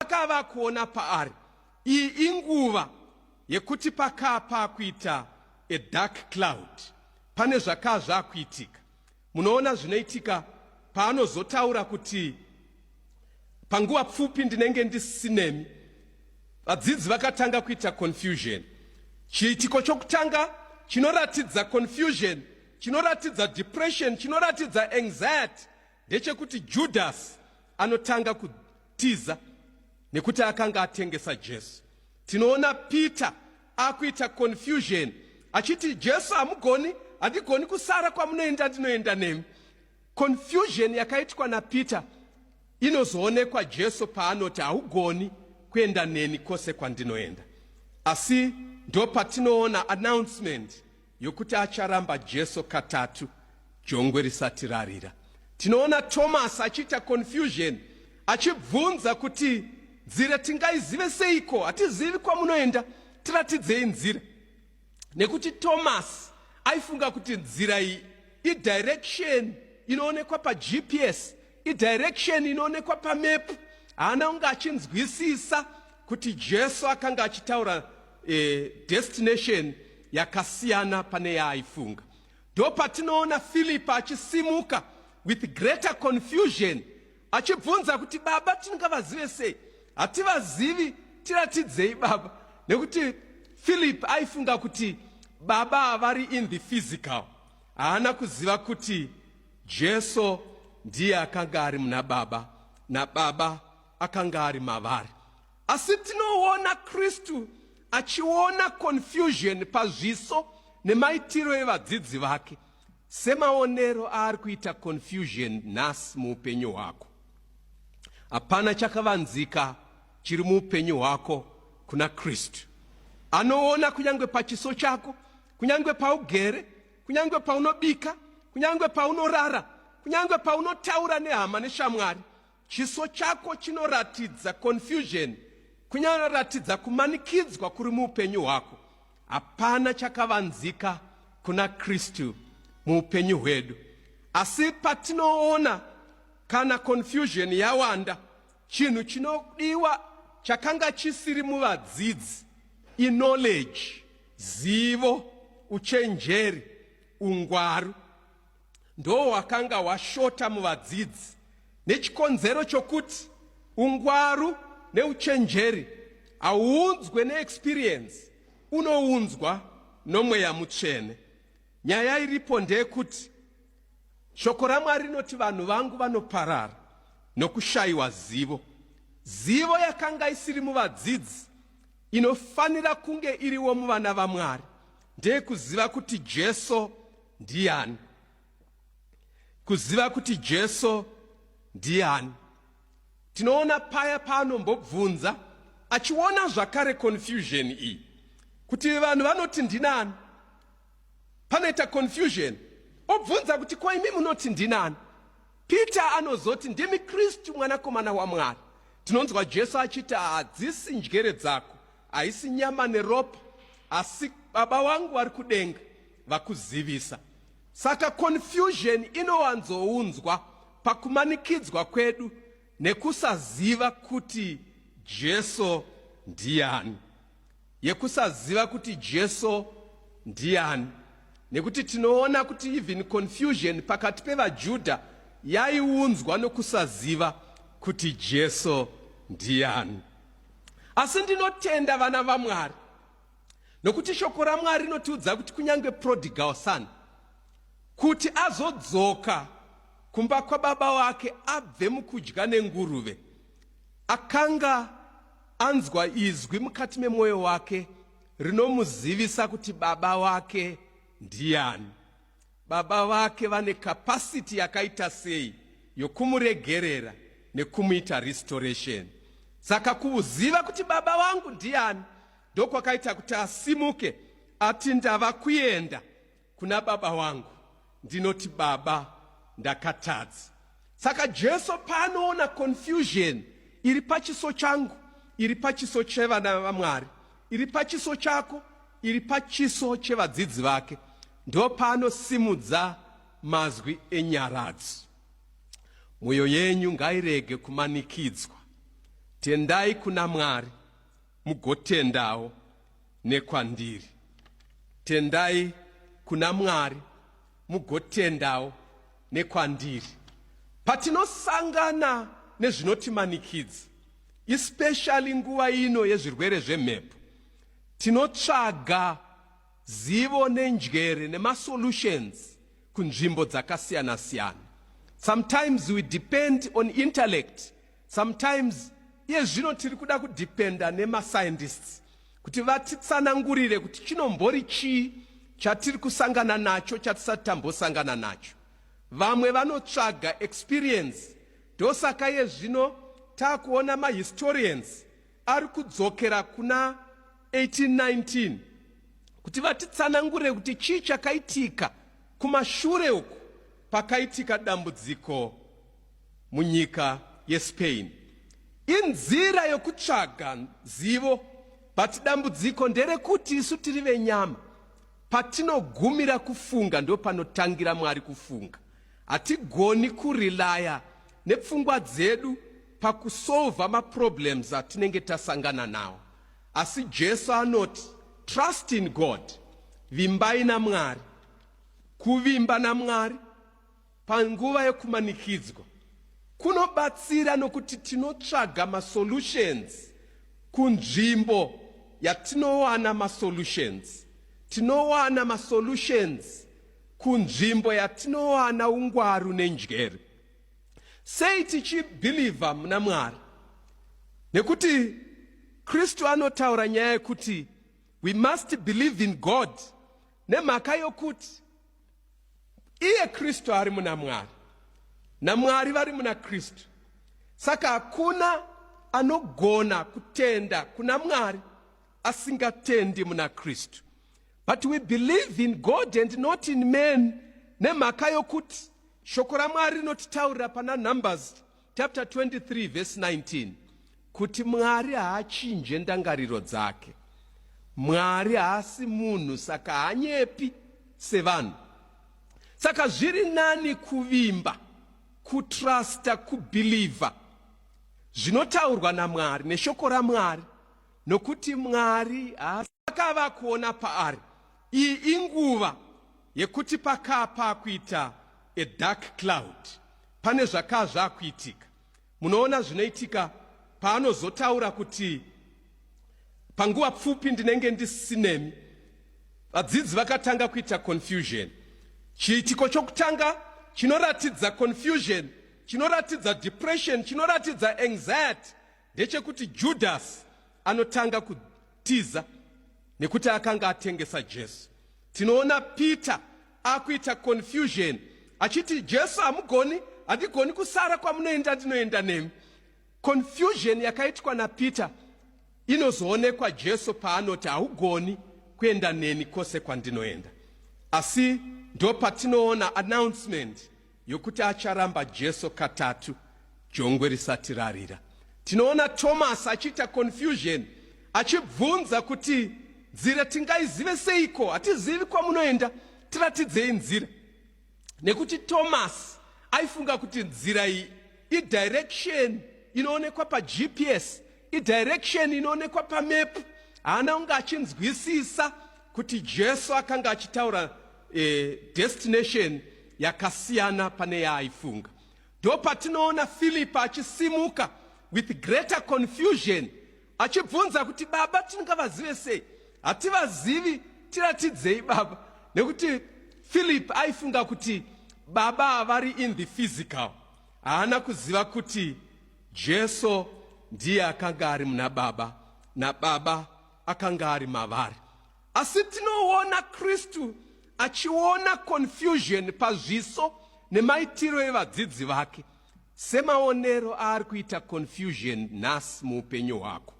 Vakava kuona paari iyi inguva yekuti pakaa paakuita a dark cloud. Pane zvakaa zvaakuitika. Munoona zvinoitika paanozotaura kuti panguva pfupi ndinenge ndisinemi. Vadzidzi vakatanga kuita confusion. Chiitiko chokutanga chinoratidza confusion, chinoratidza depression, chinoratidza anxiety ndechekuti Judas anotanga kutiza nekuti akanga atengesa Jesu. Tinoona Peter akuita confusion achiti Jesu hamugoni, handigoni kusara kwamunoenda ndinoenda nemi. Confusion yakaitwa naPeter inozoonekwa Jesu paanoti haugoni kuenda neni kwose kwandinoenda. Asi ndopatinoona announcement yokuti acharamba Jesu katatu jongwe risati rarira. Tinoona Thomas achiita confusion achibvunza kuti nzira tingaizive seiko? Hatizivi kwamunoenda, tiratidzei nzira. Nekuti Thomas aifunga kuti nzira iyi idirection inoonekwa paGPS, idirection inoonekwa pamepu. Haana kunge achinzwisisa kuti Jesu akanga achitaura e, destination yakasiyana pane yaaifunga. Ndopatinoona Philip achisimuka with greater confusion achibvunza kuti baba tingavazive sei? Hativazivi, tiratidzei baba. Nekuti Philip aifunga kuti baba vari in the physical. Haana kuziva kuti Jesu ndiye akanga ari muna baba nababa akanga ari mavari. Asi tinoona Kristu achiona confusion pazviso nemaitiro evadzidzi vake semaonero aari kuita confusion nhasi muupenyu hwako. Hapana chakavanzika chiri muupenyu hwako kuna Kristu. Anoona kunyange pachiso chako, kunyange paugere, kunyange paunobika, kunyange paunorara, kunyange paunotaura nehama neshamwari. Chiso chako chinoratidza confusion, kunyaratidza kumanikidzwa kuri muupenyu hwako. Hapana chakavanzika kuna Kristu muupenyu hwedu. Asi patinoona kana confusion yawanda, chinhu chinodiwa chakanga chisiri muvadzidzi iknowledge, zivo, uchenjeri, ungwaru. Ndohwakanga hwashota muvadzidzi nechikonzero chokuti ungwaru neuchenjeri hauunzwe neexperience, unounzwa noMweya Mutsvene. Nyaya iripo ndeyekuti shoko raMwari rinoti vanhu vangu vanoparara nokushayiwa zivo. Zivo yakanga isiri muvadzidzi inofanira kunge iriwo muvana vaMwari ndeyekuziva kuti Jesu ndiani. Kuziva kuti Jesu ndiani. Tinoona paya paanombobvunza achiona zvakare confusion iyi kuti vanhu vanoti ndinani. Panoita confusion obvunza kuti ko imi munoti ndinani? Peter anozoti ndimi Kristu mwanakomana waMwari. Tinonzwa Jesu achiti hadzisi njere dzako, haisi nyama neropa, asi baba wangu vari kudenga vakuzivisa. Saka confusion inowanzounzwa pakumanikidzwa kwedu nekusaziva kuti Jesu ndiani. Yekusaziva kuti Jesu ndiani. Nekuti tinoona kuti even confusion pakati pevaJudha yaiunzwa nokusaziva kuti Jesu ndiani. Asi ndinotenda vana vaMwari nokuti shoko raMwari rinotiudza kuti kunyange prodigal son kuti azodzoka kumba kwababa wake abve mukudya nenguruve akanga anzwa izwi mukati memwoyo wake rinomuzivisa kuti baba wake ndiani. Baba vake vane capacity yakaita sei yokumuregerera nekumuita restoration. Saka kuziva kuti baba vangu ndiani ndokwakaita kuti asimuke ati ndava kuenda kuna baba wangu, ndinoti baba ndakatadza. Saka Jesu paanoona confusion iri pachiso changu, iri pachiso chevana vaMwari, iri pachiso chako, iri pachiso chevadzidzi vake, ndopaanosimudza mazwi enyaradzo. Mwoyo yenyu ngairege kumanikidzwa. Tendai kuna Mwari, mugotendawo nekwandiri. Tendai kuna Mwari, mugotendawo nekwandiri. Patinosangana nezvinotimanikidza, especially nguva ino yezvirwere zvemhepo, tinotsvaga zivo nenjere nemasolutions kunzvimbo dzakasiyana-siyana. Sometimes we depend on intellect. Sometimes iye zvino tiri kuda kudependa nemascientists kuti vatitsanangurire kuti chinombori chii chatiri kusangana nacho chatisati tambosangana nacho. Vamwe vanotsvaga experience, ndosaka iye zvino taakuona mahistorians ari kudzokera kuna 1819 kuti vatitsanangurire kuti chii chakaitika kumashure uku pakaitika dambudziko munyika yeSpain. Inzira yokutsvaga zivo, but dambudziko nderekuti isu tiri venyama. Patinogumira kufunga ndopanotangira Mwari kufunga. Hatigoni kurilaya nepfungwa dzedu pakusolva maproblems atinenge tasangana nawo. Asi Jesu anoti trust in God, vimbai naMwari. Kuvimba naMwari panguva yekumanikidzwa kunobatsira nokuti tinotsvaga masolutions kunzvimbo yatinowana masolutions. Tinowana masolutions kunzvimbo yatinowana ungwaru nenjere. Sei tichibhilivha muna Mwari? Nekuti Kristu anotaura nyaya yekuti we must believe in God nemhaka yokuti iye Kristu ari muna Mwari naMwari vari muna Kristu. Saka hakuna anogona kutenda kuna Mwari asingatendi muna Kristu. But we believe in God and not in men nemhaka yokuti shoko raMwari rinotitaurira pana Numbers chapter 23 verse 19 kuti Mwari haachinje ndangariro dzake. Mwari haasi munhu saka haanyepi sevanhu. Saka zviri nani kuvimba, kutrusta, kubhilivha zvinotaurwa naMwari neshoko raMwari nokuti Mwari akava kuona paari. Iyi inguva yekuti pakaa pakuita a dark cloud, pane zvakaa zvakuitika. Munoona zvinoitika paanozotaura kuti panguva pfupi ndinenge ndisinemi. Vadzidzi vakatanga kuita confusion. Chiitiko chokutanga chinoratidza confusion, chinoratidza depression, chinoratidza anxiety ndechekuti Judasi anotanga kutiza nekuti akanga atengesa Jesu. Tinoona Peter akuita confusion achiti Jesu hamugoni, handigoni kusara kwamunoenda, ndinoenda nemi. Confusion yakaitwa naPeter inozoonekwa Jesu paanoti haugoni kuenda neni kwose kwandinoenda. Asi ndopatinoona announcement yokuti acharamba Jesu katatu jongwe risati rarira. Tinoona Thomas achiita confusion achibvunza kuti nzira tingaizive seiko? Hatizivi kwamunoenda, tiratidzei nzira. Nekuti Thomas aifunga kuti nzira iyi idirection inoonekwa paGPS, idirection inoonekwa pamepu. Haana kunge achinzwisisa kuti Jesu akanga achitaura destination yakasiyana pane yaaifunga. Ndopatinoona Philip achisimuka with greater confusion achibvunza kuti baba tingavazive sei? Hativazivi, tiratidzei baba. Nekuti Philip aifunga kuti baba vari in the physical. Haana kuziva kuti Jesu ndiye akanga ari muna baba nababa akanga ari mavari. Asi tinoona Kristu achiona confusion pazviso nemaitiro evadzidzi vake semaonero aari kuita confusion nhasi muupenyu hwako.